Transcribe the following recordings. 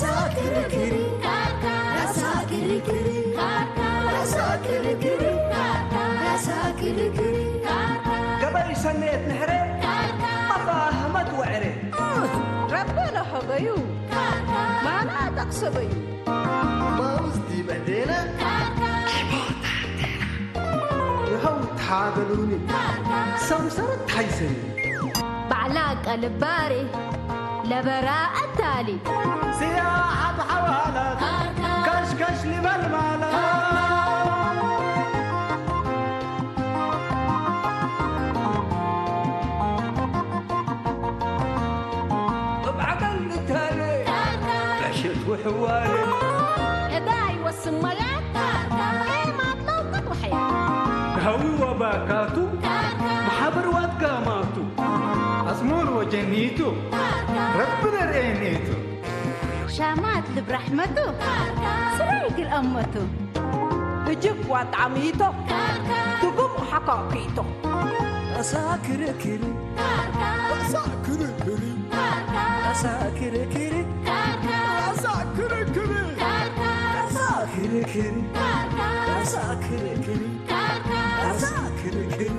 ሳክርክሪ ካርካ፣ ሳክርክሪ ካርካ፣ ሳክርክሪ ካርካ፣ ሳክርክሪ ካርካ። ገበይ ሰነየት ንሕረ፣ ካርካ። ኣባ ኣሕመድ ወዕረ። ረበለ ሀበዩ፣ ካርካ። ማና ጠቅሰበዩ። ማውዝ ዲበዴና፣ ካርካ። ይኸው ተሓበሉኒ፣ ካርካ። ሰምሰረት ሓይሰኒ። ባዕላ ቀልባሬ ለበራ ኣታሊ። ስያ ኣብ ሓዋላት ካሽካሽ ንበል ማለት። እብ ዓቀል ንታለ ዕሽት ውሕዋለ። እዳ ይወስን መያት ኤማት ለውቀት ወሕያ። ሃዊ ወባካቱ ማሓበር ዋት ጋማቱ። ኣጽሙር ወጀኒቱ ረቢ ነርእየኒቱ። ሻማት ልብ ራሕመቱ ስራይ ግል ኣመቱ። ብጅብ ዋጣሚቶ ትጉም ሓካኪቶ። ኣሳ ክርክሪ ኣሳ ክርክሪ ኣሳ ክርክሪ ኣሳ ክርክሪ ኣሳ ክርክሪ ኣሳ ክርክሪ ኣሳ ክርክሪ።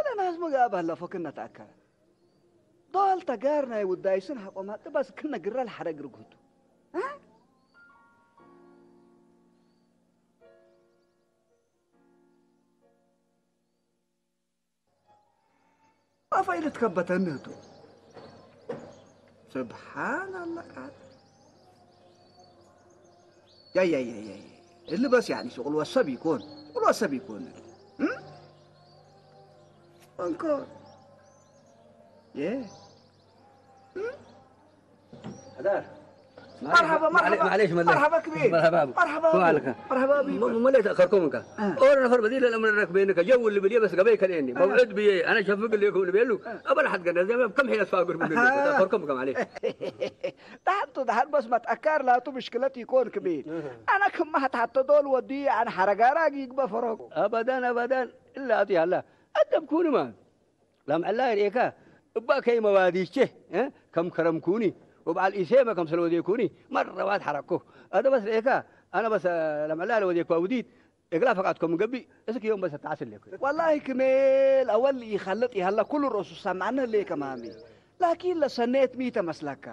ለናስ ምግብ ኣለፎ ክነተኣከበ ዶል ተጋር ናይ ውዳይስን ሓቆማጥ በስ ክነግረል ሓደ ግርግቱ ኣፋይ ልትከበተኒ ህቱ ስብሓን ኣላ ቃል ያያያያይ እሊ በስ ያኒ ሽቁል ወሰብ ይኮን ሽቁል ወሰብ ይኮን እንኮ የ حذار. مرحبا مرحبا معليش مليت. مرحبا كبير. مرحبا ابو. مرحبا ابو. مرحبا ابو. مليت اخركم انك. آه. اور نفر بديل الامر انك بينك جو اللي بدي بس قبي كليني. آه. موعد بي انا شفق لكم اللي بيلو. آه. ابل حد قال زي كم حين تفاقر من اخركم كم عليه. تحت تحت بس ما تاكر لا تو مشكلتي يكون كبير. انا كم ما تحت دول ودي انا حرقارا يقبى فرق. ابدا ابدا الا اطيع الله. ادب كوني ما. ላምዐላ ርእካ እባ ከይ መዋዲቼ ከም ከረምኩኒ ወብዓል ኢሴመ ከም ስለወዴኩኒ መረባት ሐረኩ። ኣደ በስ ርእካ ኣነ በስ ላምዐላ ለወዴኳ ውዲት እግላ ፈቃድኮ ምንገቢ እስክ ዮም በስ ተዓስሌኩ። ወላሂ ክሜል ኣወል ይኸልጥ ይሃላ ኩሉ ርእሱ ሰማዕነ ህሌ ከማሚ ላኪን ለሰኔት ሚተ መስለካ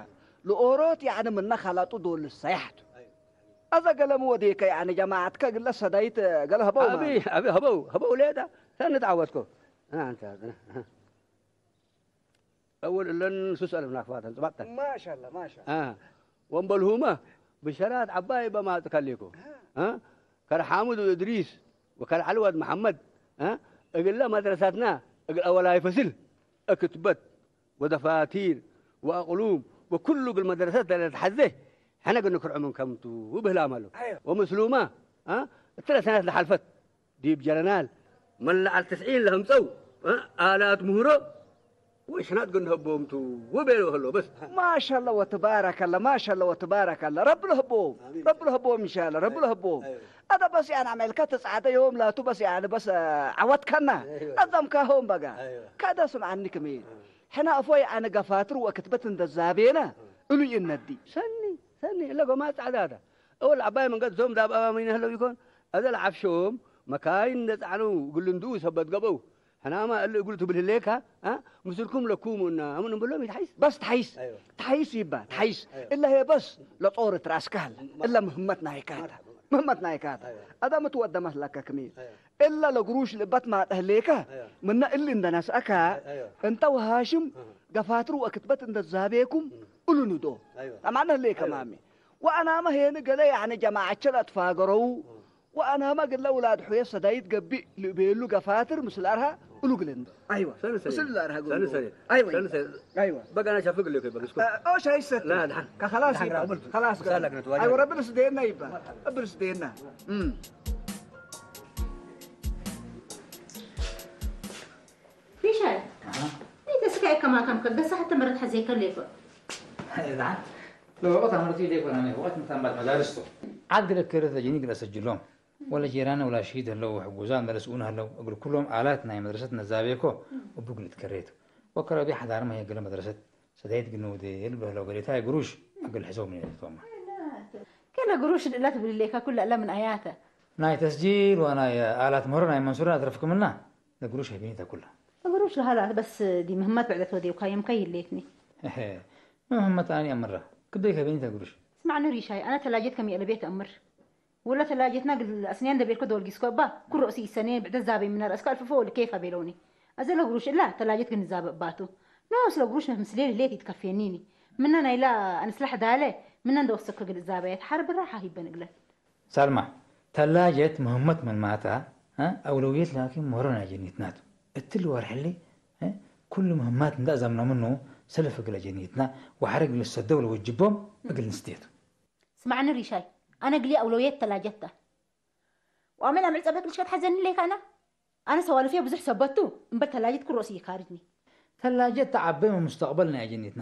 ለኦሮት ያዕኒ ምነ ኸላጡ ዶል ሰያሕቱ። ኣዘ ገለሙ ወዴከ ያዕኒ ጀማዓትከ ግለ ሰዳይት ገለ ህበው ማሚ። ኣቢ ሀበው ሀበው ሌዳ ሰኒ ተዓወትኮ። أول إلا نسوس ألف ناخفات أنت بعد. ما شاء الله ما شاء الله. آه. ومبلهومة بشرات عباي بما تكليكو. آه. كر حامد وإدريس وكر علواد محمد. آه. إلا مدرستنا إلا أولاي فصل أكتبت ودفاتير وأقلوم وكل المدرسات اللي تحذيه. حنا قلنا كرعمن كمتو وبهلا مالو. أيوة. ومسلومة. آه. الثلاث سنوات اللي حلفت. ዲብ ጀረናል መላዓል ትስዒን ለህምጸው ኣላት ምህሮ ወሽናት ግንሀቦምቱ ውቤሎ ህሎ በስ። ማሻላ ወትባረከላ ማሻላ ወትባረከላ ረቢ ለህቦም ረቢ ለህቦም እንሻላ ረቢ ለህቦም። ኣደ በስ ያን ኣመልካ ተጻዕደ ዮም ላቱ በስ ያን በስ ዓወትከና ኣዛምካሆም በጋ። ካደ ስምዓኒ ክሜል ሕና እፎይ ኣነ ገፋትር ወክትበት እንደዛቤነ እሉ ይነዲ። ሰኒ ሰኒ እለ ጎማ ጻዕዳታ እወል ዓባይ መንገድ ዞም ዳብ ኣባሚነ ህለው ይኮን። ኣዘ ለዓፍሾም መካይን እንደጻዕኑ እግል እንድኡ ሰበት ገበው። ሕናማ እሊ እግሉ ትብል ህሌካ ምስልኩም ለኩሙ እና ምን እንብሎም ይትሓይስ። በስ ተሓይስ ተሓይስ ይባ ተሓይስ እለ ሄ በስ ለጦር ትራስካ ህለ እለ ምህመት ናይካታ ምህመት ናይካታ ኣዳ ምትወደ መስለካ ክሜል እለ ለግሩሽ ልበት ማጠ ህሌካ ምነ እሊ እንደነስአካ እንተ ወሃሽም ገፋትሩ ወክትበት እንደዛቤኩም እሉ ንዶ ተማነ ህሌ ከማሚ وأنا ما هي نقلي يعني جماعة شلت فاقرو. وأنا ما قلنا أولاد حوية سدايد قبي لبيلو قفاتر مثل أرها ولو قلن. أيوة. سنة سنة. مثل أرها سنة قلن. سنة. أيوة. سنة سنة. أيوة. بقى أنا شافق لك بقى اسكت. آه، أوش هاي الست؟ لا، دحن. خلاص دحن يقرأ. قبلت. خلاص بس قال لك نتواجه. أيوة، ربنا سدينا يبا. ربنا سدينا. أمم. ፊሻይ ኣሃ። ንተስካይ ከማከም ከገሳ ሓተ መረት ሓዘይ ከሌኮ። እዛ ለወቀት ኣመርቲ ደይኮና ናይ ወቀት ምታምባት መዳርስቶ። ዓድ ግለ ከረተ ጀኒ ግለ ሰጅሎም። ወለ ጀራነ ወላ ሺድ ህለው ሕጉዛ መለስኡን ህለው እግል ኩሎም ኣላት ናይ መድረሰት ነዛቤኮ። እቡ ግልት ከሬት ወከረቢ ሓዳር መሄ ግለ መድረሰት ሰደይት ግንውዴ ልብሎ ገሌታ ግሩሽ እግል ሕሰው ምን ቶማ። ከለ ግሩሽ ድእላ ትብል ሌካ ኩላ እላ ምን ኣያተ። ናይ ተስጂል ወናይ ኣላት ምህሮ ናይ መንሱር ኣትረፍክምና። ለግሩሽ ሀቢኒታ ኩላ። ግሩሽ ለሃላት በስ ዲ ምህመት ብዕደት ወዴውካ የምካ ይሌትኒ። ምህመት ኣኒ ኣምራ ክብደይ ከቢኒታ ግሩሽ። ስማዕኒ ሪሻይ ኣነ ተላጀት ከም የለቤት ኣምር። ወላ ተላጀትና ግል ኣስንያ እንደ ቤልኮ ዶልጊስኮ እባ ኩሮሲ ይሰኔ ብዕደት ዛቤ ምና ረእስካ ኣልፍፎ ወል ኬፍ ኣቤለውኒ። ኣዘ ለግሩሽ እላ ተላጀት ግንዛበ እባቱ። ኖስ ለግሩሽ መምስሌ ልሌት ይትከፌኒኒ። ምና ናይላ ኣንስላሕ ዳለ ምና እንደወሰከ ግል ዛበየት ሓር ብራሓ ሂበን እግለን። ሳልማ፣ ተላጀት ምህመት ምን ማታ፣ እ፣ ኣውለውየት ላኪን ምህሮ ናይ ጀኒትናቱ። እትል ወርሕሊ፣ እ፣ ኩሉ ምህማት እንዳ ዘምና ምኑ ሰለፍ እግለ ጀኒትና ወሓረግ ልሰደው ለወጅቦም እግል ንስቴቱ። ስማዕኒ ሪሻይ፣ ኣነ ግሊ ኣውለውየት ተላጀታ። ወኣመል ኣምዕል ጸበክ ልሽከት ሓዘኒ ለይካ ኣና? ኣነ ሰዋልፍየ ብዙሕ ሰበቱ፣ እምበር ተላጀት ክሮስ ይካርጅኒ። ተላጀት ተዓበ ሙስተቅበል ናይ ጀኒትና።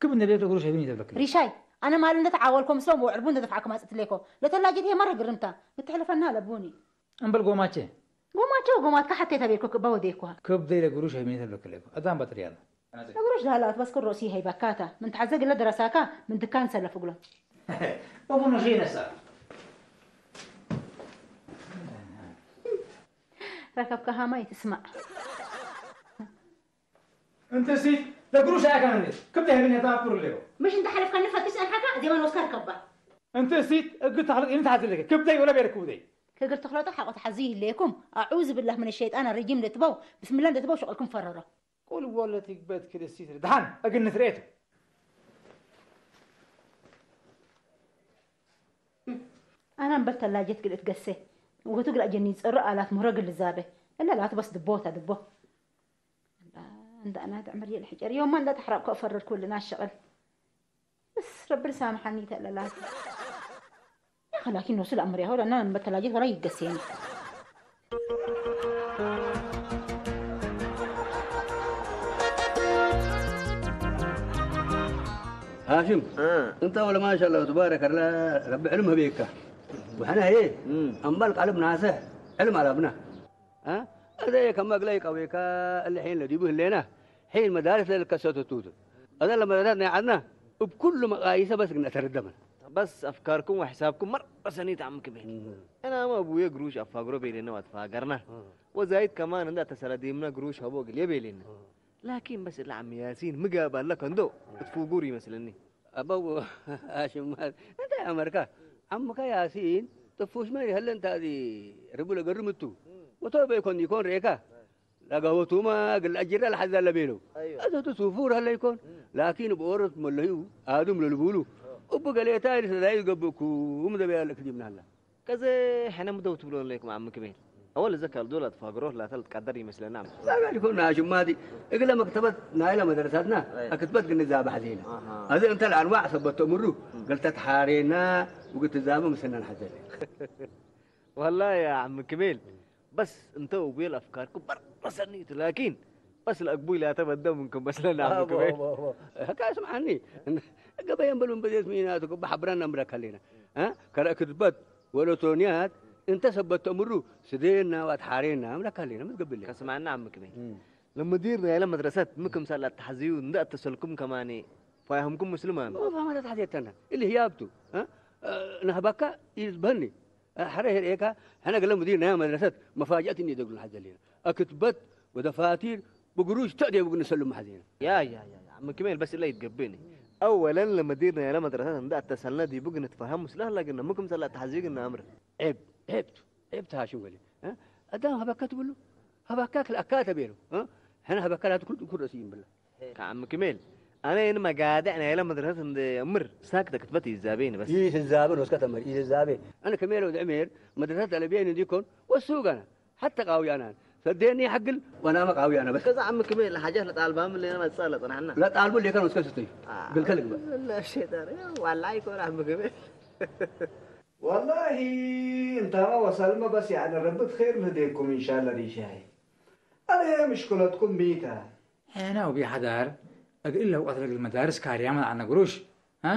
ክብ እንደ ቤት እግሩ ሸቢን ይተብለክ። ሪሻይ፣ ኣነ ማል እንደ ተዓወልኮ ምስሎም ወዕርቡ እንደ ደፍዓኩም ኣጽትሌኮ። ለተላጀት የመረ ግርምታ፣ ምትሕለፈና ለቡኒ። እምበል ጎማቸ። ጎማቸ ወጎማትካ ሓቴ ተቤልኮ ክባ ወዴኳ። ክብ ደይ ለግሩ ሸቢን ይተብለክ ሌኮ። ኣዛም ባጥሪ ያለ። ለግሩሽ ዳላት በስ ክሮሲ ሃይባካታ። ምን ተሓዘ ግለ ደረሳካ፣ ምን ድካን ሰለፍ እግሎ። ወቡኑ ሺ ነሳ። ረከብካ ሃማይ ትስማዕ። እንተ ሲት ለግሩሽ ኣያ ካን ክብደ ህብን የታ ኩሩ ሌሮ። ምሽ እንተ ሓለፍካ ንፈትሽ ኣንሓካ ዜማን ወስካ ርከባ። እንተ ሲት እግ ተኽልጥ ይንት ሓዝልከ ክብደይ ወለ ቤር ክብደይ። ክግር ተኽለጦ ሓቆት ሓዚ ይህለየኩም። ኣዑዝ ብላህ ምን ሸይጣን ረጂም ልትበው ብስምላህ ልትበው ሸቕልኩም ፈረሮ። ቁል ወለ ትግበት ክልሲት ደሓን እግል ንትርኤቱ። ኣና እምበር ተላጀት ግልእት ገሴ ውህቱ ግላ ጀኒ ዝጸሩ ኣላት ምህሮ ግል ዛበ እላ ላት በስ ድቦታ ድቦ። እንዳ እንዳ ኣና ትዕምር የለ ሕጨር ዮማ እንዳ ተሕራብ ከፈረድ ኩልና ሸቕል። እስ ረቢ ሳምሓኒ ተለላት። ያኸ ላኪን ኖሱ ለኣምር ያሆ ለና እምበር ተላጀት ወላ ይገሴኒ። هاشم، እ። أنت ولا ما شاء الله تبارك الله، ربي علمها بيك. وحنا هي، እም። أمبال قلب ناسه، علم على ابنه. ها؟ هذا كما قال لك أويكا، اللي حين لدي به لنا، حين مدارس لك كسوت التوت. هذا لما درسنا عندنا، بكل مقاييسه بس قلنا تردمنا. بس أفكاركم وحسابكم مرة سنيت عم كبير. እም። أنا ما أبويا قروش أفاقرو بيلنا واتفاقرنا. እም። وزايد كمان عندها تسلديمنا قروش هبوق اللي بيلنا. እም። ላኪን በስ እላ ዓሚ ያሲን ምጋብ ኣለከ እንዶ እም። እትፉጉር ይመስለኒ። ኣበው ኣሽማት እንታይ ኣመርካ ዓምካ ያሲን ጥፉሽ መን ይሀለ እንታ እዚ ርቡ ለገርምቱ እም። ወቶ በይኮን ይኮን ሬካ እም። ለጋወቱማ ግል ኣጅራ ለሓዛ ለቤለው ኣይዋ። ኣዘቱ ሱፉር ሀለ ይኮን እም። ላኪን ብኦሮት መለዩ ኣዱም ለልቡሉ እም። እቡ ገሌታ ይልሰዳዩ ገብእኩም ደበያ ለክዲምናላ ከዘ ሕነ ምደው ትብሎ ኣለይኩም ዓሚ ክቤል። ኣወል እዘ ካልዶ ላትፋግሮ ላተ ልትቃደር ይመስለና ዓሚ። ዛጋ ዲኮ ናሽማቲ እግለ መክተበት ናይለ መደረሳትና ኣይ። ኣክትበት ግንዛበ ሐዜና። ኣሃ። ኣዘ እንተ ለአንዋዕ ሰበት ተእምሩ እም። ገልተ ተሓሬና ውግትዛበ ምስናን ሐዘለ። ወላሂ ያ ዓሚ ክቤል በስ እንተ ውቤል ኣፍካርኩ በረሰኒቱ ላኪን በስ ለአግቡይ ላተ በደው ምንኩም በስለና ዓሚ ክቤል። ሀካ ስምዓኒ ገበየን በሉን በዜት ሚናቱ ክባ ሐብረና እምረካ ሌና። እ? ከረ ክትበት ወለቶንያት እንተ ሰበት ተእምሩ ስዴና ዋት ሓሬና እምረካ ሌና ምትገብለ። ከስማዕና ዓሚ ክቤል። እም። ለሙዲር ናይለ መድረሰት ምክምሳል ኣተሐዝዩ እንደ ኣተሰልኩም ከማኔ ፋያህምኩም ምስልማን። ወፋ ማለት ሓዜተና እሊ ህያብቱ። እ? እ፣ ናህባካ ይዝበኒ። ሐረ ሄርኤካ ሕነ ገለ ሙዲር ናይ መድረሰት መፋጅአት እኒ ደግሉ ሓዘ ሌና። ኣክትበት ወደፋቲር ብግሩሽ ተእዴ ብግንሰሉ ማሕዜና። ያ ያ ያ ያ ዓሚ ክሜል በስ እለ ይትገብእኒ። ኣወለን ለመዲር ናይለ መድረሰት እንደ ኣተሰልነ ዲቡ ግንትፈሀም ምስለ ህላ ግነ ምክም ሰላ ተሐዚ ግነ ኣምር። ዔብ ዔብቱ ዔብቱ ሃሽም ገሊ። እ? ኣዳም ሀበካ ትብሉ ሀበካ ክልኣካ ተቤሉ። እ? ሕነ ሀበካ ላት ኩል ኩል ረሲ ይንብላ። ከዓሚ ክሜል أنا إن مقادع نايلة مدرسة عند أمر ساكتة كتبت إزابين بس. إيه إزابين وسكت أمر إيه إزابين. أنا كميل ودعمير مدرسة الأبيين ديكون والسوق أنا حتى قاوي أنا سديني حقل وأنا ما قاوي أنا بس. كذا عم كميل حاجة لطالبان من اللي أنا ما تصلت أنا عنا. لا طالبوا اللي كانوا سكت ستي. آه. قلت لك بقى. لا شيء دار. والله يكون عم كميل. والله أنت ما وصل ما بس يعني ربط خير لديكم إن شاء الله ريشاي. أنا مشكلتكم بيتا. ሕነ ወቢ ሓዳር እግል ለውቀት ለግል መዳርስ ካርያመ ለዐነ ግሩሽ፣ ሀ?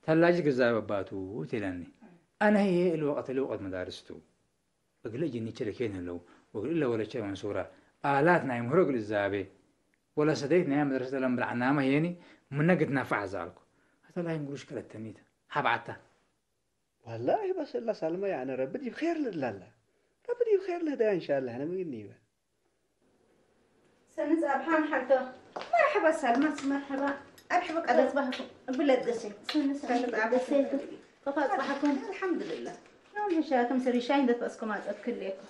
ተላጅ ግዛበባቱ ትለኒ። አነ ህዬ እለ ወቀት እለ ወቀት መዳርስ ቱ። እግል እጅኒ ቸለኬን ህለው፣ ወእግል እለ ወለቸ መንሱራ፣ አላት ናይ ምህሮ እግል እዛቤ፣ ወለሰደይት ናይ መድረሰት ለምብል ዐናመ ህዬኒ፣ ምነ ግትናፈዕ ዛልኩ። ሀተ ላይም ግሩሽ ከለተኒት፣ ሀብዓታ። والله بس الله سلمى يعني ربي يجيب خير لله. ربي يجيب خير لهدايا إن شاء الله. أنا مجني بقى. ሰኒ ጻብሓን ሓልቶ። መርሐባ ሳልማስ፣ መርሐባ። ኣርሐባ ቀደስ ባህኩም። ብለት ደሴ። ሰኒ ሰኒ ጻብሐ ደሴ። ከፋ ጽባሕኩም። ኣልሐምዱሊላህ። ዮም ሕሻ ከም ሰሪ ሻይ እንደት በስኩም ኣጸት ክሌኩም።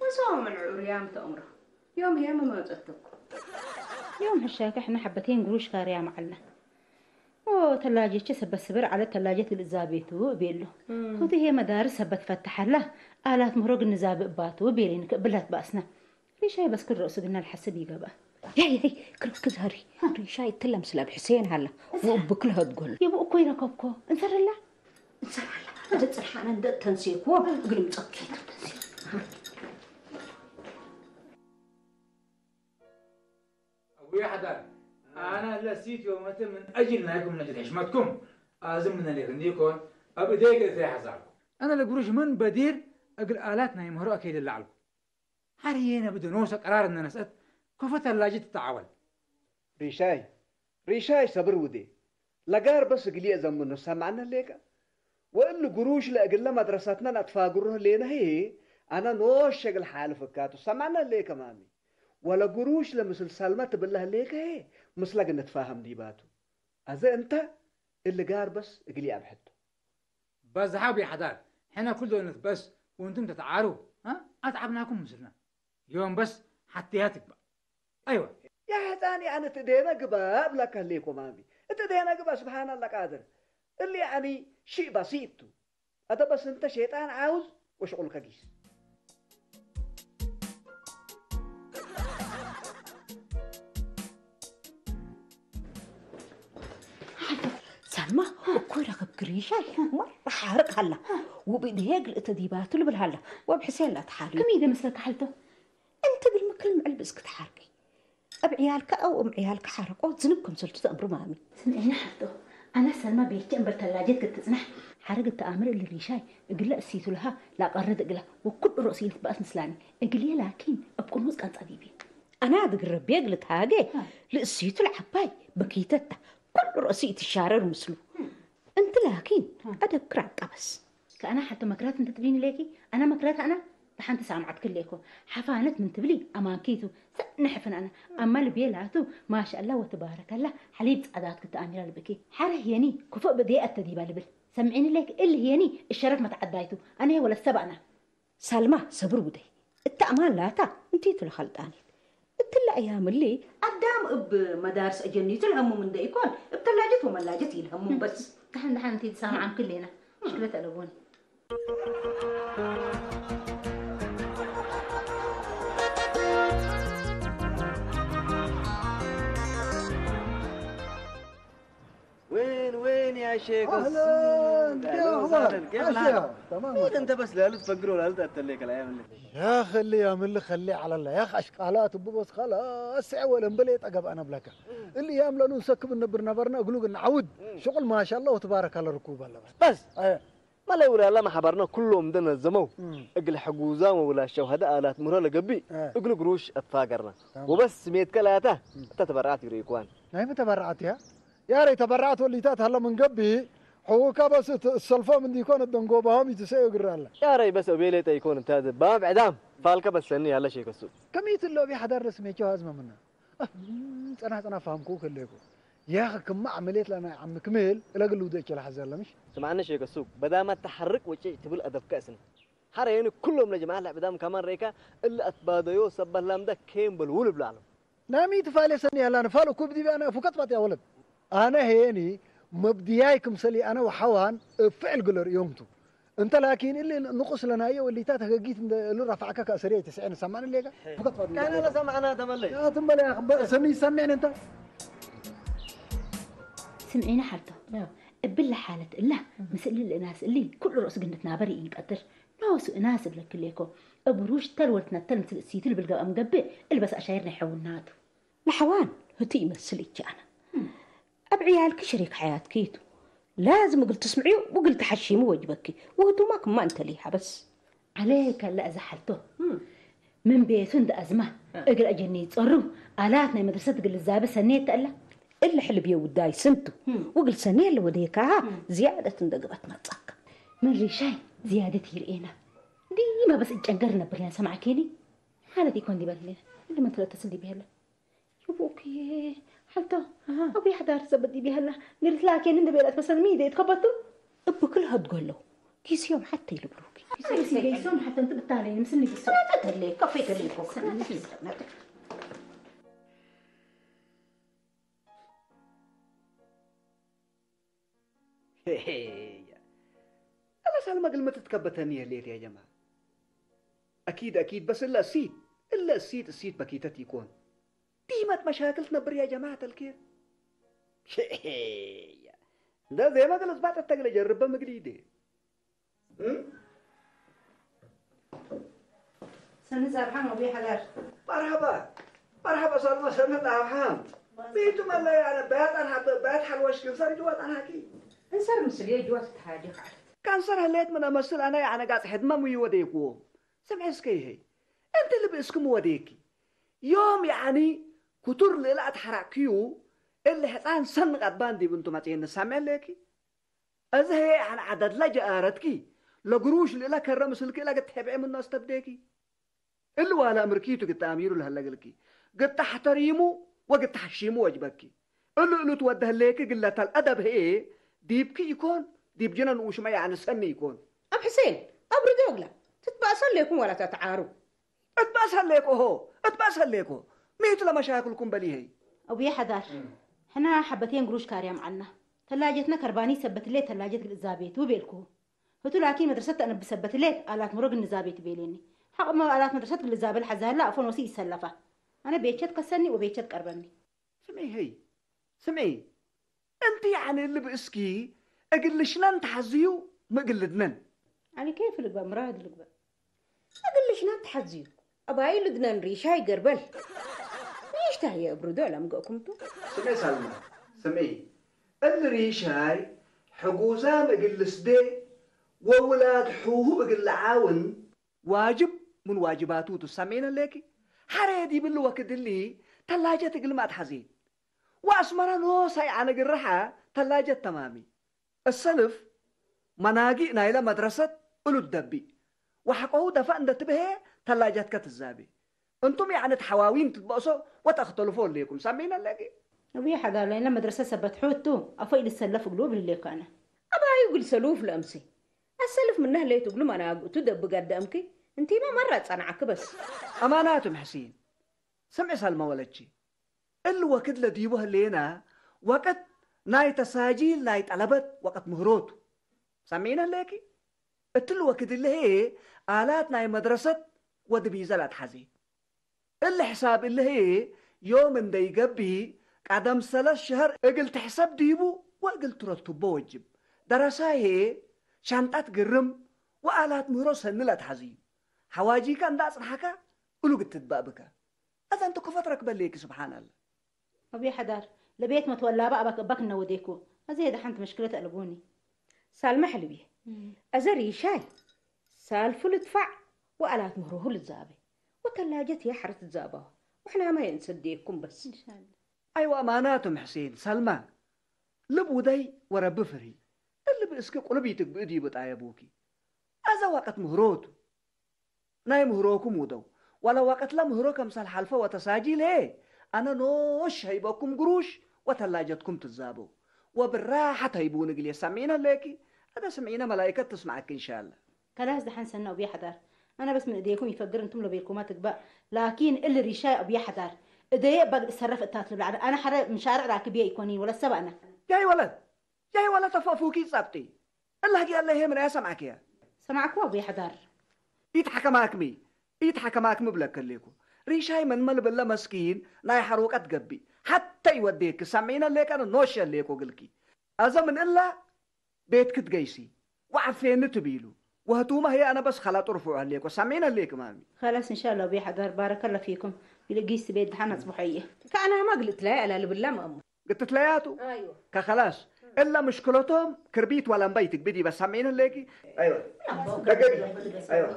ወሰው ምን ዑርያም ተእምሮ። ዮም ህየ መመጸትኩም። ዮም ሕሻ ከሕነ ሐበቴን ግሩሽ ካርያ መዓልና። ኦ፣ ተላጀቼ ሰበት ስበር ዐለት ተላጀት ግልእዛቤቱ ቤሎ። እም። ሁቲ ህየ መዳርስ ሰበት ፈተሐላ፣ አላት ምህሮ ግንዛቤ እባቱ ቤሌን ክእብላት ባእስና። ሪሻይ በስ ክል ርእሱ ግና ልሐስብ ይገብአ። ሄይ፣ ሄይ፣ ክልክል ዛሪ። ሪሻይ እትለ ምስለ ብሕሴን ሃላ። ወእብክል ሀድጎል። ይብኡ እኮ ይረከብኮ። እንሰርላ? እንሰርላ። እደ ጽርሓነ እንደ ተንሴክዎ እግል ምጸኪት። አቡየ ሐዳር፣ አነ ለሲት ዮመተ ምን አጅል ናይኩም ነጅድ ሕሽመትኩም አዝም ምን ሌክ እንዲኮን አብ እዴ ገዘ ሐዛልኩ። አነ ለግሩሽ ምን በዲር እግል አላት ናይ ምህሮ አከይድ ለዐልኩ። ሐር የነ ብደ ኖሰ ቀራር እነ ነስአት ኮፈ ተላጅት ትተዓወል። ሪሻይ፣ ሪሻይ ሰብር ውዴ። ለጋር በስ እግልየ ዘምኖ ሰማዕነ ሌከ። ወእሊ ግሩሽ ለእግለ መድረሰትነን አትፋግሮ ህሌነ ህዬ፣ አነ ኖሸ እግል ሓልፍ እካቱ ሰማዕነ ሌከ ማሚ። ወለ ግሩሽ ለምስል ሰልመ ትብለ ህሌከ ህዬ፣ ምስለ ግንትፋሀም ዲባቱ። አዘ እንተ እሊ ጋር በስ እግልየ አብሕቶ። በዝሓው ቢሓዳር፣ ሕነ ኩሎ ንትበስ ወንቱም ተተዓሩ፣ አ? አትዓብናኩም ምስልና። ዮም በስ ሓትያ ትግባእ። አይወ። ያ ሕፃን፣ ያዕኒ እት እዴነ ግባ እብለካ ህሌኮ ማሚ። እት እዴነ ግባ፣ ስብሓን አላህ ቃድር። እሊ ያዕኒ ሽእ በሲጥ ቱ። አተ በስ እንተ ሸይጣን ዓውዝ ወሽቁልከ ጊስ። ሰልማ፣ እኮ ረከብኪ ሪሻይ፣ መራ ሓርቅ ሃላ። ውብእ ድሄ ግልእተ ዲባቱ ልብል ሃላ። ወብ ሕሴን ላተሓሪ። ከመይ ኢደ መስለካ ሓልቶ? እንቲ ግል ምክል ምዕል ብእዝኪ ተሓርቂ። እብ ዕያልካ አው እም ዕያልካ ሓረቆ ዝንብ ክምሰልቱ ተእምሩ ማሚ። ስምዒኒ ሓልቶ፣ አነ ሰልማ ቤቼ እምበር ተላጀት ክትጽናሕ። ሓረግ እተአምር እሊ ሪሻይ፣ እግለ እሲቱ ለሃ ላቀርድ እግላ፣ ወኩሉ ርእሲ ልትበአስ ምስላኒ። እግልየ ላኪን እብ ቅኑስ ቀንጸ ዲብየ። አና ድግረቤ እግል ታጌ፣ አ። ልእሲቱ ለዐባይ በኪተታ፣ ኩሉ ርእሲ ኢትሻረር ምስሉ። እም። እንቲ ላኪን፣ አ። አደብክር አቃበስ። ከአና ሐልቶ መክራት እንተ ትብሊኒ ሌኪ፣ አና መክራት አና፣ ተሓንቲ ሳምዓት ክሌኮ። ሐፋነት ምን ትብሊ፣ አማንኪቱ፣ ሰ ንሕፍን አና። አማ ልቤ ላቱ፣ ማሻአላ ወተባረከላ፣ ሐሊብ ጻዳት ክትአሚራ ልብኪ። ሐረ ህየኒ፣ ክፉእ ብዴ አተዲባ ልብል። ሰምዒኒ ሌኪ፣ እል ህየኒ፣ እሸረፍ መትዓዳይቱ። አነ ወለ ሰብ አና። ሳልማ፣ ሰብር ውደይ። እተ አማን ላታ፣ እንቲቱ ለኸልጣኒት። እትለ አያም እሊ፣ አዳም እብ መዳርስ አጀኒቱ ለሀሙም እንደ ኢኮን፣ እብ ተላጀት ወመላጀት ኢልሀሙም በስ። ደሓን ደሓን፣ እንቲት ሳምዓም ክሌና። ሽክለት አለቦኒ። وين، وين يا شيخ أهلًا، السوق؟ كيف أهلًا أخبارك؟ وسهلًا، كيف يا الحال؟ شيخ، تمام. وين أنت بس؟ لا تفقر ولا تأتلك الأيام اللي يا خلي يا ملي، خلي على الله. يا أخي، أشقالات أبو بس خلاص، سعي ولا مبلي يتعقب أنا بلك. اللي يعملوا نسكب النبر نبرنا، أقول لك نعود. شغل ما شاء الله وتبارك الله، ركوب الله بس. بس؟ أيه. ما لا يقول الله ما حبرنا كلهم دنا الزمو. እግል ሕጉዛም ወውላሻው ሀደ አላት ምህሮ ለገብእ፣ አ። እግል ግሩሽ አትፋገርና። ታማም። ወበስ ስሜትከ ላታ፣ እም። እተ ተበራዓት ይርኢኩዋን። ናይ ምን ተበራዓት እያ? ያረይ ተበራዓት ወሊታት ሀለ ምን ገብእ፣ ሕውካ በስ እት-፣ እሰልፎም እንዲኮን እደንጎባሆም ይትሰዮ እግር አለ። ያረይ በስ ኦቤሌ ጠይኮን እንተ ባብ ዕዳም፣ ፋልከ በሰኒ ያለ ሸይከሱ። ከመይ ትሎ ቢ ሐዳር ለስሜቸው አዝመ ምና። ጸና ጸና ፋህምኩ ከለኩ። ያኽ ክማ ዓመልየት ለናይ ዓሚ ክምል እለ ግል ውደእ ቸለ ሐዘ ለምሽ? ስምዓኒ ሼክ ሱቅ፣ በዳመ ተሐርቅ ወጭጭ ትብል አደብከ እስኒ። ሐረ የኒ ኩሎም ለጀማዐት ለዕብዳም ከማን ረይካ እለ አትባደዮ ሰበት ላምደ ኬን በልዉ ልብላ ዐለው። ናሚ ትፋሌ ሰኒ ያላን ፋሉ ኩብ ዲቢ ኣነ ፉከት ባት ያወለድ ኣነ ሄኒ መብድያይ ክምሰሊ ኣነ ወሓዋን ፍዕል ግለር ዮምቱ እንተ ላኪን እሊ ንቁስ ለናየ ወሊታ ተገጊት እንደ እሉ ራፋዕካ ከእሰሪ ኣይተስዕን ሰማን ሌጋ ፉከት ባት ካና ለሰማዕና ተመለይ ትንበለ ሰኒ ሰሚዕን እንተ ስምዒና ሓልቶ እብለ ሓለት እላ ምስእሊ ልእናስ እሊ ኩሉ ርእሱ ግንድት ናበር ይንቀትል ናወሱ እናስ እብለክሌኮ እብሩሽ ተልወልትነተል ምስል እሲትል ብልገበም ገብእ እልበስ ኣሻይር ናይ ሐውናቱ ንሐዋን ህቱ ይመስል እቺ ኣነ ኣብ ዕያልኪ ሸሪክ ሓያትኪ ይቱ ላዝም እግል ትስምዕዩ ውግል ተሓሺሙ ወጅበኪ ውህቱማ ክማ እንተሊ ሓበስ ዓለይከ ለእዛ ሓልቶ ምን ቤቱ እንደ ኣዝማ እግል ኣጀኒ ይጸሩ ኣላት ናይ መድረሰት ግልዛበ ሰኔት ተእላ እለ ሕልብ የውዳይ ስንቱ ውግል ሰኔ ለወደየካሃ ዝያደት እንደ ግበት መጻካ ምን ሪሻይ ዝያደት ይርኤና ዲማ በስ እጨንገር ነብርና ሰማዕኬኒ ሓለት ኢኮን ዲበልኔ እሊ መን ተለተስል ዲብሄለ ይቡእኩ ሓልቶ ኣቡ ይሕዳር ዘበጥ ዲብሄላ ንልትላኬኒ እንደ ቤላት መሰልሚ ይደ ይትከበቱ እብክል ሀድጎ ኣለዉ ጊዜዮም ሓተ ይልብሉኪ ገይሶም ሓተ እንት ብታለይ ምስል ንጊሶም ተለ ከፈይ ተለ ይኮ እለ ሳልማ ግልመት ትከበተኒ የሌት ያ ጀማ أكيد أكيد بس إلا السيت إلا السيت السيت بكيتت يكون ديمة مشاكل تنبر يا جماعة الكير ده زي ما قلت بعد التقلي جربها مقليدي ሰኒ ጻብሓን ወቢ ሓዳር مرحبا مرحبا سلمى سنة أفهم بيتم الله يعني بيت أنا بيت حلوش كنسر جوا أنا كي እንሰር ምስል የጅዋ ትተሓዲኽ ዓለት كنسر هليت من أمثل أنا يعني قاعد حد ما مي وديكو سمع اسكي هي أنت اللي باسكم وديكي يوم يعني كتر للا أتحرك كيو اللي حتان سن قد باندي بنتو ما تين سامع ليكي እዚ ህየ ሓን ዓደድላ ጀኣረትኪ ለግሩሽ ልእላ ከረ ምስልኪ እላ ግትሕብዒ ምኖ ኣስተብዴኪ እሊ ዋላ እምርኪቱ ግተኣሚሩ ለሀለግልኪ ግታሕተሪሙ ወግታሕሺሙ ወጅበኪ እሉ እሉ ትወደህሌኪ ግለታል ኣደብ ህየ ዲብኪ ይኮን ዲብ ጅነ ንኡሽመ ያዕኒ ሰኒ ይኮን ኣብ ሕሴን ኣብ ርዶ እግላ ትትባእሰ ሌኩም ዋላ ተተዓሩ اتبأس هالليكو هو اتبأس هالليكو ميت لما شاكلكم بلي هي أبو يحذر حنا حبتين قروش كاريام عنا ثلاجتنا كرباني سبت لي ثلاجة الإزابيت وبيلكو هتو لكن مدرسة أنا بسبت لي آلات مرق النزابيت بيليني حق ما آلات مدرسة الإزابة الحزالة أفون وسي يسلفة أنا بيتشت كسني وبيتشت قربني سمعي هي سمعي أنت يعني اللي بإسكي أقلشنا نتحزيو ما قلدنا يعني كيف لقبة مراد لقبة أقلشنا تحزيو أباي لدنا نريشاي قربل ليش تهي أبردو لم قوكمتو سمعي سلمى سمعي الريشاي حقوزا ما قلس دي وولاد حوه بقل عاون واجب من واجباتو تسمعين ليكي حريدي بالوقت اللي ثلاجة قل ما تحزين وأسمر نوسا يعني قرحة ثلاجة تمامي السلف مناقي نايلة مدرسة أولو الدبي وحقه دفع عند تبهي ثلاجة كتزابي أنتم يعني تحواوين تتبقصوا وتختلفوا ليكم سامعين لكي أبي حدا لنا مدرسة سبت حوتو أفايل السلف قلوب اللي كان أبا يقول سلوف لأمسي السلف منه ليت قلوب أنا قلت دب قدامك أنتي ما مرة صنعك بس أماناتم حسين سمع سلمى ولدشي እሊ ወክድ ለዲቡ ህሌና ወቅት ናይ ተሳጂል ናይ ጠለበት ወቅት ምህሮቱ ሰሚዕነ ህሌኪ እትሊ ወክድ እሊ ህዬ ኣላት ናይ መድረሰት ወድቢዘ ላትሓዜ እሊ ሕሳብ እሊ ህዬ ዮም እንደይገቢ ቃደም ሰለስ ሸሀር እግል ትሕሰብ ዲቡ ወእግል ትረቱቦ ወጅብ ደረሳይ ህዬ ሻንጣት ግርም ወኣላት ምህሮ ሰኒ ላትሓዝዩ ሓዋጂካ እንዳ ኣጽንሓካ እሉ ግትትባእ ብካ أذن تكفت ركب ليك سبحان الله أبي حدار لبيت متولى بقى بك بك نوديكو هذه هذا حنت مشكلة ألقوني سالمة حلبي أزري شاي سالفو لدفع وألات مهروه للزابي وتلاجة يا حرة الزابة وإحنا ما ينسديكم بس إن شاء الله أيوة أماناتهم حسين سلمى ልብ ውደይ ወረቢ ፍርሂ እሊ ብእስኪ ቁልብ ይትግብእ ድዩ ብጣየ ቡኪ ኣዛ ዋቀት ምህሮቱ ናይ ምህሮኩም ውደው ዋላ ዋቀትላ ምህሮ ከምሳል ሓልፈ ወተሳጂል ሄ ኣነ ኖሽ ሀይበኩም ግሩሽ ወተላጀትኩም ትዛበው ወብራሓት ሀይቡ ንግል የሳሚዕነ ሌኪ ኣደ ስምዒነ መላይከት ትስማዓኪ እንሻላ ከላስ ደሓን ሰና ኡብያ ሓዳር ኣነ በስ ምን እደይኩም ይፈግር እንቱም ለበይልኩማ ትግባእ ላኪን እል ሪሻይ ኡብያ ሓዳር እደየ በግድ ሰረፍ እታት ልብላ። ኣነ ሓደ ምሻርዕ ራክብየ ይኮኒ ወለ ሰብ ኣነ። ያይ ወለት፣ ያይ ወለት ተፈፉኪ ጸብጢ። እላህ ያለ ይሄ ምን ያሰማዕክያ? ሰማዕኩ ኣቡየ ሓዳር። ኢትሓከማክሚ፣ ኢትሓከማክሚ ብለከ ሌኩ። ሪሻይ መንመል ብለ መስኪን ናይ ሓሮቀት ገቢ። ሓተይ ወዴክ ሰሚዕነ ሌካ ኖሸ ሌኮ ግልኪ። ኣዘ ምን እላ ቤት ክትገይሲ ወዓፌኒ ትብሉ። ወህቱማ ህየ ኣነ በስ ኸላ ጥርፉ ሀሌኮ ሰሚዕነ ሌክ ማሚ። خلاص إن شاء الله أبوي حضر بارك الله فيكم. بالقيس بيت دحان أصبحية. كأنها ما قلت لها ألا لبلا ما أمه. قلت لها ياتو. أيوة. كخلاص. إلا مشكلتهم كربيت ولا مبيتك بدي بس سمعين ليكي. أيوة. دقيقة. أيوة.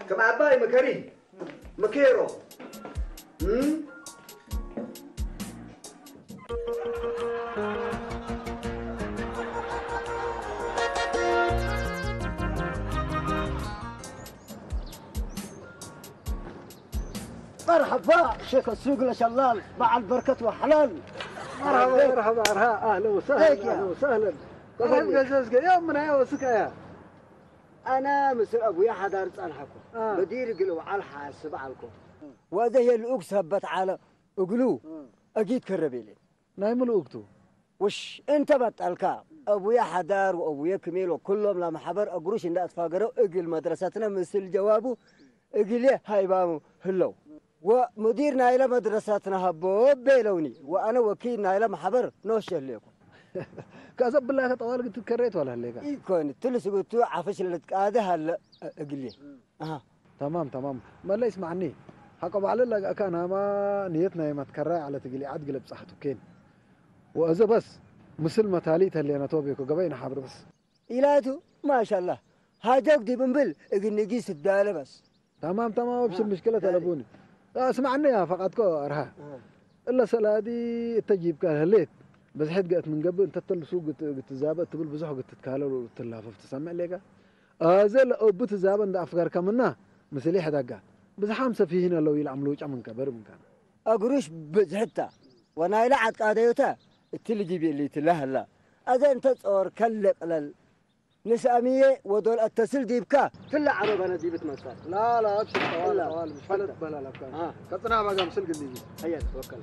كم عباي مكري. مكيرو. هم؟ مرحبا شيخ السوق لشلال مع البركة وحلال. مرحبا، مرحبا، مرحبا، أهلا وسهلا، هيك يا. أهلا وسهلا. كيف قززك؟ يا من هيا وسكايا. أنا مثل أبويا حدار تصالحكم. آه. بدير قلو على الحاسب عليكم. وهذا هي الأقصى بتعالى أقلو. آه. أجيت كربيلي. ናይ ምልኡግቱ። ውሽ እንተ በጠልካ፣ አቡየ ሐዳር ወአቡየ ክሜል ወኩሎም ለማሕበር እግሩሽ እንዳትፋገረው እግል መድረሰትነ ምስል ጀዋቡ እግልየ ሃይባሙ ህለው። ወሙዲር ናይለ መድረሰትነ ሀቦ ቤለውኒ፣ ወአነ ወኪል ናይለ ማሕበር ኖሸ ህሌኩ። ከዘ ብላተ ጠዋል ግትከሬት ወላ ህሌካ? ኢኮን፣ ትልስጉቱ ዓፈሽ ለልትቃደ ሀለ እግልየ። አሃ። تمام، تمام. መለይ ስማዕኒ፣ ሓቆ ባዕለ ለጋእካ ናማ ንየት ናይ መትከራይ ዓለት እግል ዓድ ግለብ ጻሕቱ ኬን። ወእዘ በስ ምስል መታሊ ተሌነቶ ቤኮ ገበይ ንሓብር በስ። ኢላቱ፣ ማሻላህ። ሃጆክ ዲብ እምብል እግል ንጊስ ትዳለ በስ። تمام، تمام، أبشر، مشكلة تلفوني. اسمعني يا فقط كو أرها. إلا سلادي التجيب كان هليت. بس حد قالت من قبل أنت تلسو قلت، قلت زابة تبل بزح قلت تتكالر وتلافف تسمع ليك. ኣዘ ለእቡ ትዛበ እንደ ኣፍጋር ከምና ምስል ይሕደጋ። ብዝሓም ሰፊሂን ኣለው ኢል ኣምልውጫ ምንከ በር ምንከ። ኣግሩሽ ብዝሕታ ወናይላ ዓቃደዮታ እትል ጊቤ ሊትላ ህላ። ኣዘ እንተ ጾር ከለቅለል ንስኣምዬ ወዶል ኣተስል ዲብካ ትላ ዓረበነ ዲብት መጻት። لا، لا، أبشر، طوال، لا. طوال، مش فلت بلا لفكان. آه. كتنا بقى مسل قليل. هيا، توكل.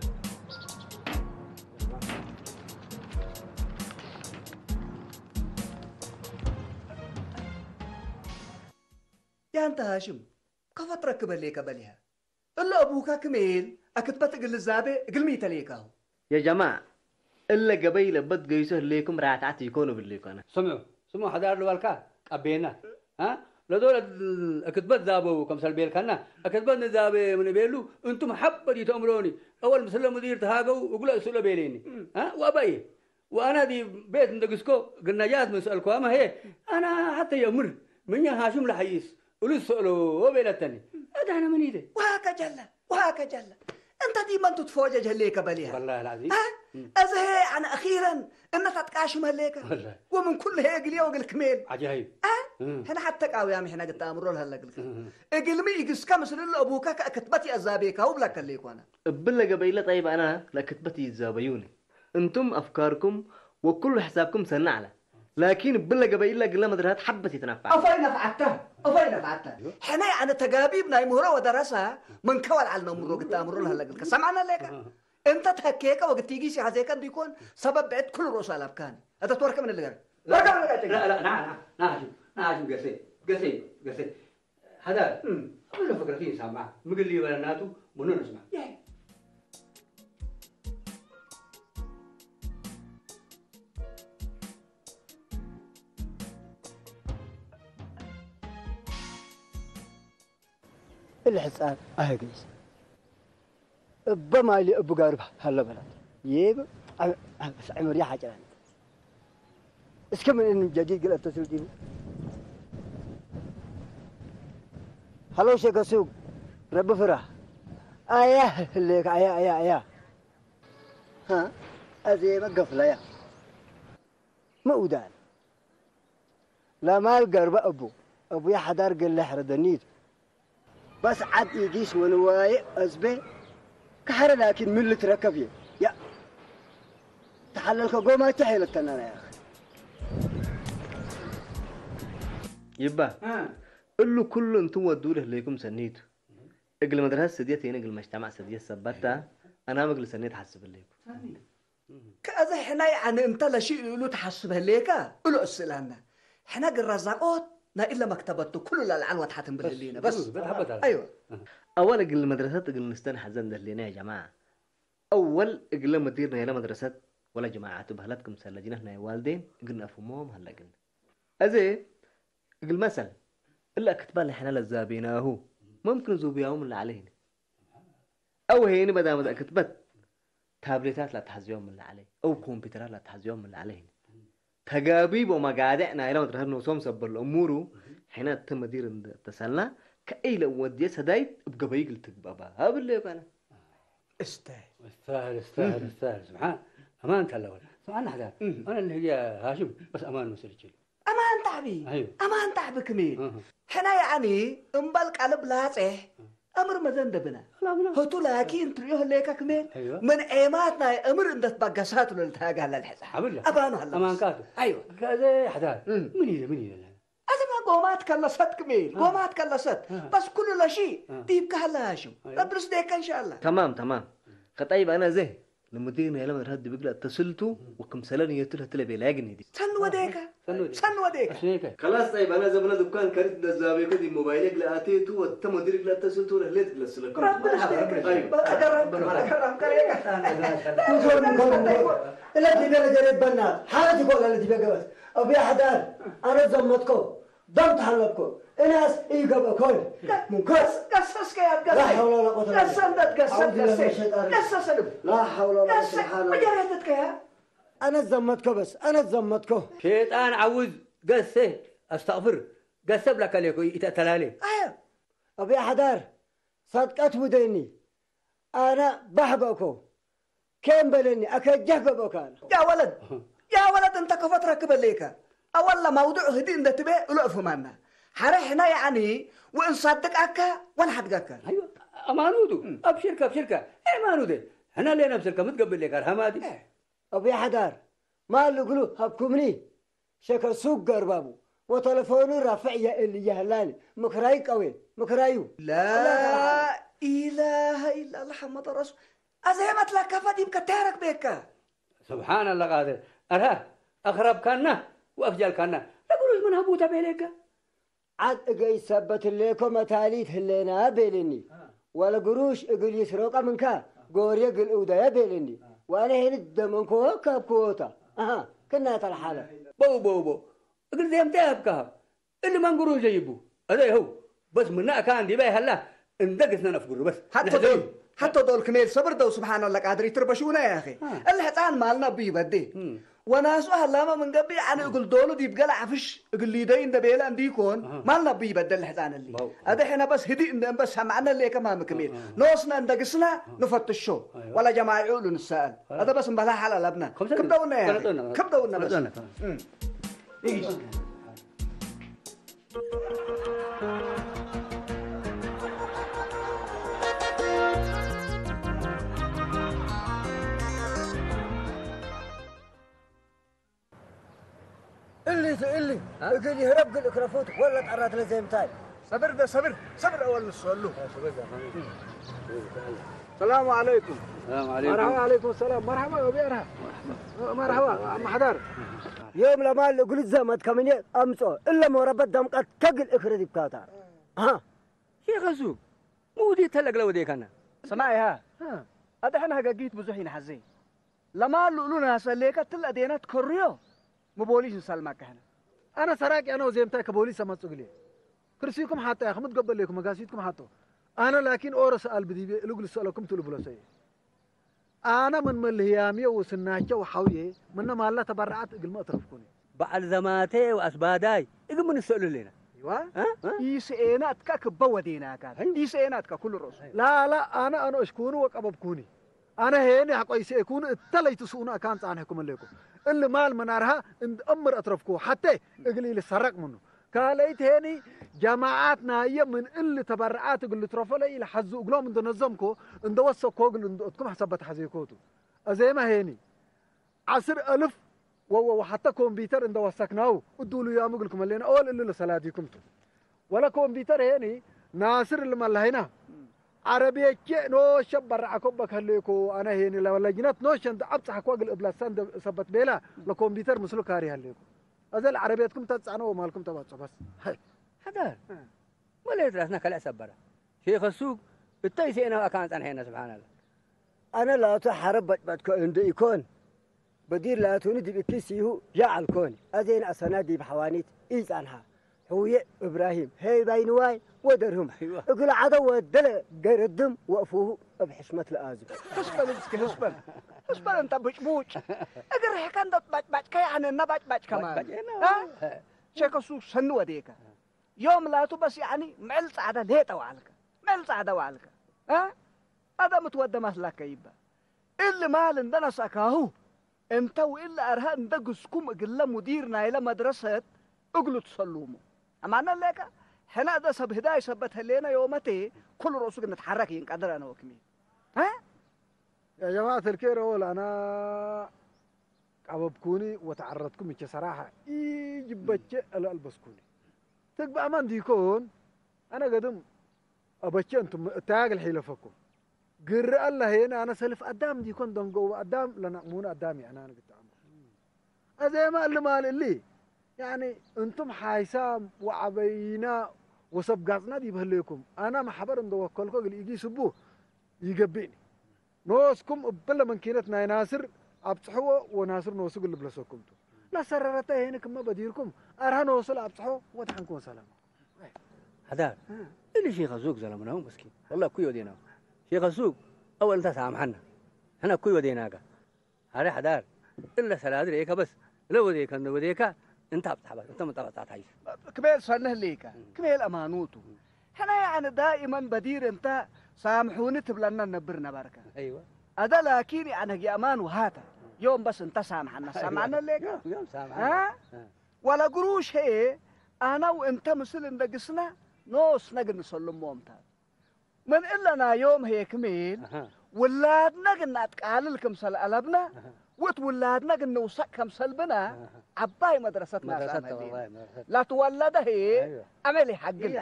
ያንተ ሃሽም፣ ከፈጥረክ በሌከ በሊሃ። እለ አቡካ ክሜል፣ አክትበት እግል ዛቤ፣ እግል ሚተሌካሁ። የጀማዕ፣ እለ ገበይ ለበት ገይሶ ህሌኩም ራትዓት ይኮኑ ብሌኮነ። ስምዑ፣ ስምዑ፣ ሐዳር ልበልካ፣ ቀቤና። አ? ለዶል እክትበት ዛበው፣ ከምሰል ቤልካና፣ እክትበት ንዛቤ ምን ቤሉ፣ እንቱም ሐበድ ይተእምሮኒ፣ አወል ምስለ ሙዲር ተሃገው፣ እጉለ እሱለ ቤሌኒ። አ? ወአባዬ፣ ወአና ዲ ቤት እንደ ግስኮ ግናያት ምን ሰአልኳ ማሄ፣ አና ሐተ የምር ምኛ ሃሽም ለሐይስ እሉ ሰእሎ ቤለተኒ። አዳነ ምን ይደ? ወሃከ ጀለ፣ ወሃከ ጀለ። እንተ ዲ መንቱ ትፎጀጅ ህሌከ በሊሃ። والله العظيم. አ? እም። እዝሄ አነ አኺረን እነ ተጥቃሽም ህሌከ። والله. ወምን ኩሉ ሄ እግልየ ወግል ክሜል። عجائب. አ? እም። ሕነ ሐተ ቃውያም ሕነ ግታ አምሮ ለሀለ እግልከ። እም። እግልሚ ኢግስከ ምስል እለ አቡከ ከእክትበት የአዛቤካሁ ብለከ ህሌኮነ። እብለ ገበይለ ጠይብ አና ለክትበት ይዛበዩኒ። እንቱም አፍካርኩም ወኩሉ ሕሳብኩም ሰና ዐለ። ላኪን ብለ ገበይለ ግለ መድረሃት ሐበት ይትነፋዕ። አፎይ ነፍዓተ፣ አፎይ ነፍዓተ። ሕነ አነ ተጋቢብ ናይ ምህሮ ወደረሳ መንከ ወልዓል ነምሮ ግታ አምሮ ለሀለ ግልከ ሰምዐነ ሌከ። እንተ ተኬከ ወግቲጊስ የሐዜከ እንዲኮን ሰበብ ብዕድ ኩሉ ሮስ አላብካኒ። እተ ትወርከ ምን ልገር? لا، لا، لا، لا، لا، لا، شوف، لا، شوف، قصي، قصي، قصي. هذا، أقول له فكرتي سامع، مقل لي ولا ناتو، منو نسمع؟ الحصان أهجس. እበ ማይሊ እቡ ጋርብ ሀለ በላት። ይብ ዐ-፣ ዐ-፣ ዕምር ይሓጭራን። እስከ ምን እን ጀዲድ ግል እተስል ዲቡ። ሀሎ ሸገ ሱግ ረቢ ፍራ። አያ ህሌክ አያ አያ አያ። ሀ? አዜ መገፍለያ። መኡዳን። ለማል ገርበ እቡ፣ እቡየ ሐዳር ገሌ ሕረ ደኒት። በስ ዐድ ኢጊስ ወንዋዬ አዝቤ ከሐረ ላኪን ምን ልትረከብ እየ። ያ ተሐለልከ ጎማቸ ሔለተና ያ አኺ። ይባ፣ አ። እሉ ኩሉ እንቱም ወዱ ለህሌኩም ሰኒቱ። እግል መድረሰት ስድየት የነ እግል መጅተማዕ ስድየት ሰበታ ኣና መግልሰኒ ተሓስብለይኩ። ከዚ ሕናይ ኣነ እንተ ለሺ እሉ ተሓስብ ህሌካ እሉ እስእላና። ሕና ግን ራዛቆት ናይ ኢለ መክተበቱ ኩሉ ላልዓን ወታሓትን ብልልይነ በስ። በስ፣ በስ፣ በስ። ኣይዋ። ኣወል እግል መድረሰት እግል ንስተን ሓዘን ደህሌና ያ ጀማዓ። ኣወል እግለ መዲር ናይ ለመድረሰት ወላ ጀማዓቱ ባህላት ክምሰል ለጅነት ናይ ዋልዴን እግል ነፍሞም ሃለግን። እዚ እግል መሰል እላ ክትባል ሕና ለዛቤናሁ መምክን ዙብያውም ለዓለይን። أو هيني بدأ بدأ كتبت تابلتات لا تحزيون من اللي عليه أو كمبيوترات لا تحزيون من اللي عليه تجابيب ومقادع نايلون ترهب نوسوم سبب الأمور حين التمدير تسلنا كأي لو ودي سدايت بقبيق التقبابا هاب اللي بنا استاهل استاهل استاهل استاهل سبحان أمان تلا ولا سبحان حدا أنا اللي هي هاشم بس أمان مسرجل أمان تعبي أيوه. أمان تعبي كميل أها. حنا يعني أمبال قلب لاصح أمر مزن دبنا لا، لا. هتو لكن تريوه ليك كميل أيوه. من عيماتنا أمر إن دت بقسات ولا تاجا هلا الحزة حبيبي. أبانو هلا أمان بس. كاتو. أيوه. كذا حدا مم. من يلا من يلا أنا ما قومات كلا صدق ميل آه. قومات كلا صدق آه. بس كل لا شيء آه. ديب كهلا شو أيوه. رب رزقك إن شاء الله تمام تمام خطيب أنا زه ንምድሪ ናይ ለመድረሰት ድብግለ እተስልቱ ወክምሰለ ንየቱ ለትለ ቤላ ያግኒ ዲ ሰን ወደካ ሰን ወደካ ሰን ወደካ أشيك ከላስ ጠይብ ኣነ ዘብነ ድኳን ከሪት ደዛቤ ከዲ ሞባይል ግለ ኣቴቱ ወተ መድሪ ግለ እተስልቱ ለህሌት ግለ ስለኩም ربنا يهديك. أيوة. بقى جرب، جرب، جرب. وزور من قبل الذي بلد البنات حالتي قول الذي بقبس أبي أحد أنا زمتكم ضمت حلبكم الناس يجب أكل من كوس قصص كيا لا حول ولا قوة إلا بالله. قصص أنت قصص أعوذ بالله من الشيطان الرجيم. قصص لا حول ولا قوة إلا بالله. مجرد كيا أنا زمتكو بس أنا زمتكو شيطان عوز قصه أستغفر قصه بلا كليكو يتأتلالي أيوة أبي أحدار صدقت وديني ኣነ ባህ ገእኮ። ኬን በለኒ፣ ኣከጃህ ገበእካ ኣነ። ያ ወለድ፣ ያ ወለድ፣ እንተ ከፎ ትረክበለይከ። ኣወላ ማውዱዕ ህዲ እንደ ትቤ እሎ እፍማና። ሓረ ሕና ያዕኒ ወእንሳድቃካ ወንሓድጋካ። ኣይወ፣ ኣማኑቱ፣ እም። ኣብሽርከ፣ ኣብሽርከ። ኣይማኑተ፣ ሕና ሌና ኣብሽርከ ምትገብለይካ፣ ርሃማቲ። እ። ኣብ ያሕዳር፣ ማል እግሉ ሃብኩምኒ። ሸከ ሱግ ገርባቡ ወተለፎኑ ራፍዕ የእል እያህላኒ ምክራይ ቀዌ ምክራዩ لا إله إلا الله محمد رسول أزهمت لك فديم كتارك بك سبحان الله قادر أرها أخربكنا وأفجلكنا لقلوش من هبوتا بيليك ዓድ እገይ ሰበት ህሌኮ መታሊት ህሌና ቤልኒ። ወለ ግሩሽ እግል ይስሮቀ ምንካ ጎርየ ግል እውደየ ቤልኒ። ዋነ ሄን ደመንኮ ካብ ክወታ። ኣሃ፣ ክና ተልሓለ። በው፣ በው፣ በው። እግል ዜምተ ያብካ። እሊ መንግሩ ዘይቡ። እደ ይኸው። በስ ምና እካ እንዲባ ይሃላ። እንደ ግስነ ነፍጉሩ በስ። ሓቶ ዶል፣ ሓቶ ዶል ክሜል ሰብር ደው ስብሓን ኣላ ቃድር ይትርበሽውና ያኸ። አ። እሊ ሕፃን ማልና ብይበዴ። እም። ወናሱ ሃላማ ምን ገብእ ኣነ እግል ዶሉ ዲብ ገለ ዓፍሽ እግል ሊደይ እንደ ቤለ እንዲ ይኮን ኣሃ። ማልና ብይ በደል ሕፃን እሊ። ባው። ኣደ ሕነ በስ ህዲ እንደ እንበስ ሰማዕነ ሌከ ማም ክሜል። ኣሃ። ኖስና እንደ ግስና ኣሃ። ንፈትሾ። ኣይዋ። ወላ ጀማዒ እሉ ንሰኣል። ኣሃ። ኣደ በስ እምበላ ሓላል ኣብና። ከምሰ ክብደውና ያ። ፈለጦና። ክብደውና በስ። ፈለጦና። እም። ይግሽ። እሊ እሊ አ? እግል ይህረብ ግል እክረፉት ወለ ጠራት ለዘይምታይ ሰብር ደ ሰብር ሰብር ኣወል ንሰሉ ሰላሙ ዓለይኩም ሰላም ዓለይኩም። መርሓባ ዓለይኩም ሰላም መርሓባ ቢዕራ መርሓባ ኣማሕዳር ዮም ለማል እግሉ ዘመት ከምኔ ኣምጾ እለ ሞረበት ደምቀት ከግል እክረ ዲብካታ አ ሼኸሱ ምውዲ ተለግለ ወዴካና ሰማይ ሃ ኣድሕን ሃገጊት ብዙሕ ይንሓዘይ ለማሉ እሉ ናሰሌከ ትል ኣዴና ትከርዮ ምቦሊስ ንሳልማካ ህነ ኣነ ሰራቂ ኣነ ወዜምታይ ከቦሊስ ኣመጹ ግሌ ክርስኩም ሓጣ ያኹም ትገበለይኩም መጋሲትኩም ሓጦ ኣነ ላኪን ኦረ ሰኣል ብዲቤ እሉ ግልሰለኩም ትሉ ብሎ ሰየ ኣነ ምን መልህያምየ ወስናቸው ሓውየ ምነ ማላ ተበረዓት እግልመ እትረፍኩኒ በዓል ዘማቴ ወኣስባዳይ እግም ንሰእሉ ሌና ይዋ እ? እ? ኢስኤና እትካ ክበ ወዴና ካል ኢስኤና እትካ ኩሉ ርእሱ ላላ ኣነ ኣነ እሽኩኒ ወቀበብኩኒ ኣነ ሄኒ ኣቆይሰ ኩኑ እተለይቱ ስኡኑ ኣካን ጻንሕኩም ኣለይኩም እሊ ማል መናርሃ እንድ እምር ኣትረፍኩ ሓተ እግሊ ልሰረቅ ምኑ ካልአይት ሄኒ ጀማዓት ናየ ምን እሊ ተበረዓት እግል ልትረፈለ ኢለ ሓዙ እግሎም እንደ ነዘምኮ እንደ ወሰኮ እግል እንደ እትኩም ሕሰበት ሓዘይኮቱ ኣዘይማ ሄኒ ዓስር ኣልፍ ወወ ሓተ ኮምፒተር እንደ ወሰክናው እዱሉ ያሙ እግልኩም ኣለና ኦል እሊ ልሰላዲኩም ቱ ወለ ኮምፒተር ሄኒ ናስር እሊ መላሂና ዓረቤቼ ኖ ሸበራ ኮበ ከሌኮ ኣነ ሄኒ ለበለጅነት ኖ ሸንድ ኣብጽሐ ኳግል እብላሳን ሰበት ቤላ ለኮምፒውተር ምስሉ ካሪ ሃሌኮ። ኣዘል ዓረቤትኩም ተጻነው ማልኩም ተባጽሑ በስ። ሃይ። ሓዳር። እ። መለየት ራስና ከልዕ ሰበራ። ሼኸ ሱቅ እታይ ሴና ኣካን ጸንሐና ስብሓንላ። ኣነ ላቱ ሓረብ በጭበጭኮ እንደ ኢኮን። በዲር ላቱኒ ዲብ እኪስ ይሁ ያዓልኮኒ። ኣዜን ኣሰና ዲብ ሓዋኒት ኢጻንሓ። ሕውየ እብራሂም ሄይ ባይ ንዋይ ወደርሁም። ኣይዋ። እግል ዓደ ወደለ ገረድም ወእፉሁ እብ ሕሽመት ለኣዝም። ህስበል እስኪ ህስበል። ህስበል እንተ ብጭቡጭ። እግር ርሕከ እንደ ባጭባጭ ከያዕነ እና ባጭባጭ ከማን። ባጭባጭ እና። አ? ሸከሱ ሰኒ ወዴከ። ዮም ላቱ በስ ያዕኒ ምዕል ጻዕዳ ሌጠ ዋልከ። ምዕል ጻዕዳ ዋልከ። አ? ኣደ ምትወደ ማስላከ ይበ። እሊ ማል እንደ ነሳካሁ እንተ ውእሊ ኣርሀ እንደ ግስኩም እግለ ሙዲር ናይለ መድረሰት እግሉ ትሰሉሙ። ኣማነ ሌከ፣ ሕነ እደ ሰብ ህዳይ ሰበት ህሌነ ዮመቴ ኩሉ ርእሱ ግን ንትሓረክ ይንቀድር ኣነ ወክሚ። እ? يا جماعة الكير أول أنا قببكوني وتعرضكم إيش صراحة إيج بتش ألا ألبسكوني تقبع من ديكون أنا قدم أبتش أنتم التاج الحيلة فكم قر الله هنا أنا سلف أدام ديكون دنقو أدام لنأمون أدامي أنا أنا قلت عمرو أزي ما اللي مال اللي يعني أنتم حايسام وعبينا وسب قاصنا دي بهليكم أنا محبر إن دوكلكو قل يجي سبو يقبيني نوسكم بلا من كينت ناي ناصر أبصحوا وناصر نوسو قل بلا سوكمتو لا سررته هنا كما بديركم أرها نوصل أبصحوا وتحنكون سلام. ሓዳር እሊ ሼኸ ሱቅ ዘለምናሁ መስኪን ወላ እኩይ ወዴናሁ ሼኸ ሱቅ ኣወል እንታ ሳምሓና ሕና እኩይ ወዴናጋ ሃደ ሓዳር እለ ሰላድ ርኤካ በስ እለ ወዴካ እንደ ወዴካ እንታ ኣብጽሓ በስ እንተ መጣ በጻ ትሓይሽ ክሜል ሰንህ ሌካ ክሜል ኣማኑቱ ሕና ያዕኒ ዳኢመን በዲር እንተ ሳምሑኒ ትብለና ነብር ነበርከ ኣይዋ ኣደ ላኪን ያዕኒ ህጊ ኣማን ውሃተ ዮም በስ እንተ ሳምሓና ሳምሓነ ሌካ ዮም ሳምሓ አ? ወለ ግሩሽ ህዬ ኣነው እንተ ምስል እንደ ግስና ኖስነ ግን ንሰልሞም ተ። ምን እለ ናዮም ህዬ ክሜል ውላድነ ግን ኣጥቃልል ክምሰል አለብነ ወእት ውላድነ ግን ንውሰቅ ከምሰል ብነ ዐባይ መድረሰት ናሳነ ላትወለደ ህዬ አመል ይሐግል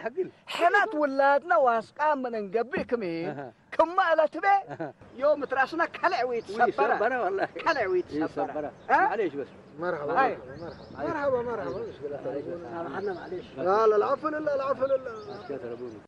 ሕነት ውላድነ ዋስቃ ምን እንገብእ ክሜል ክመ እለ ትቤ ዮም እት ራስነ ከልዕ ዊትሰበረ ከልዕ ዊትሰበረ معليش بس مرحبا مرحبا مرحبا مرحبا مرحبا مش قلت سامحنا معليش لا لا العفو لله العفو لله عسكر ابونا